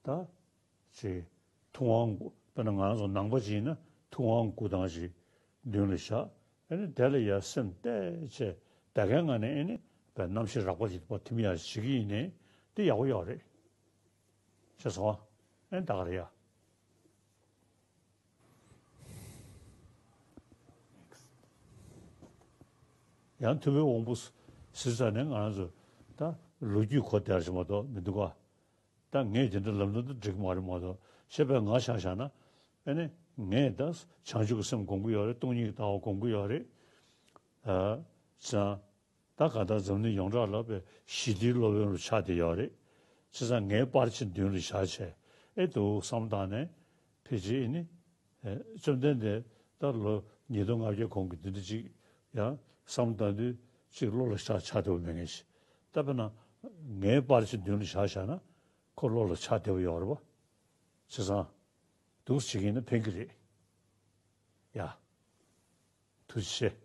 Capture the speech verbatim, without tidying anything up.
ད་ཅིག་ཐུབ་དབང་དགུ། དཔེར་ན་ང་རང་ཚོ་ནང་པ་ཅིག་ཡིན་ན་ཐུབ་དབང་དགུ་དང་ཅིག་མདུན་ལ་བཞག་ཨེ་ནི་དེ་ལ་ཡ་སེམས་གཏད་བྱས་དེ་གའི་ངང་ནས་ཨེ་ནི་བའི་རྣམ་ཤེས་རགས་པ་ཅིག་པ་ཐིམ་ཡ་བྱེད་ཀྱི་ཡིན་ནའི་དེ་ཡག་པོ་ཡོད་རེད། ཤེས་སོང་ཨ། ཨེ་ནི་ད་ག་རེད་ཡ། ཡང་ཐུབ་པའི་དབང་པོ་ཟེར་ཙང་ནས་ང་རང་ཚོ་ད་ལོ་རྒྱུས་གོ་བདེ་བ་ཞིག་མ་གཏོགས་མི་འདུག་ག་ད་ངས་དེ་འདྲ་ལབ་ན་ད་འགྲིག་མ་རེད་མ་གཏོགས་བྱས་པས་ང་ཆ་བཞག་ན་ཨེ་ནི་ངས་ད་བྱང་ཆུབ་ཀྱི་སེམས་སྒོམ་གྱི་ཡོད་རེད། སྟོང་ཉིད་ཀྱི་ལྟ་བ་སྒོམ་གྱི་ཡོད་རེད། ཨ་ཙང་། ད་གང་ལྟར་འཛམ་གླིང་ཡོངས་གྲགས་ལ་བའི་ཞི་བདེའི་སློབ་དཔོན་རུ་ཆགས་བསྡད་ཡོད་རེད། བྱས་ཙང་ངའི་པར་ཆས་མདུན་ལ་བཞག་བྱས་ཨེ་འདུག་བསམ་བཏང་ནས་ཕལ་ཆེར་ཨེ་ནི། ཨེ་བཅོམ་ལྡན་འདས་ད་ལོ་ཉིས་སྟོང་ལྔ་བརྒྱ་གོང་གི་འདི་འདྲ་ཅིག་ཡང་བསམ་བཏང་དུས་ཅིག་བློ་ལ་ཆགས་ཆགས་བསྡད་པ་མེད་ངེས་ཤིག་ད་དཔེར་ན་ངའི་པར་ཆས་མདུན་ལ་བཞག་བཞག་ན་ཁོ་བློ་ལ་ཆགས་བསྡད་པ་ཡོད་རེད་པ། བྱས་ཙང་འདུག་བྱེད་ཀྱི་ཡིན་ན་ཕན་གྱི་རེད་ཡ། ཐུགས་རྗེ་ཆེ།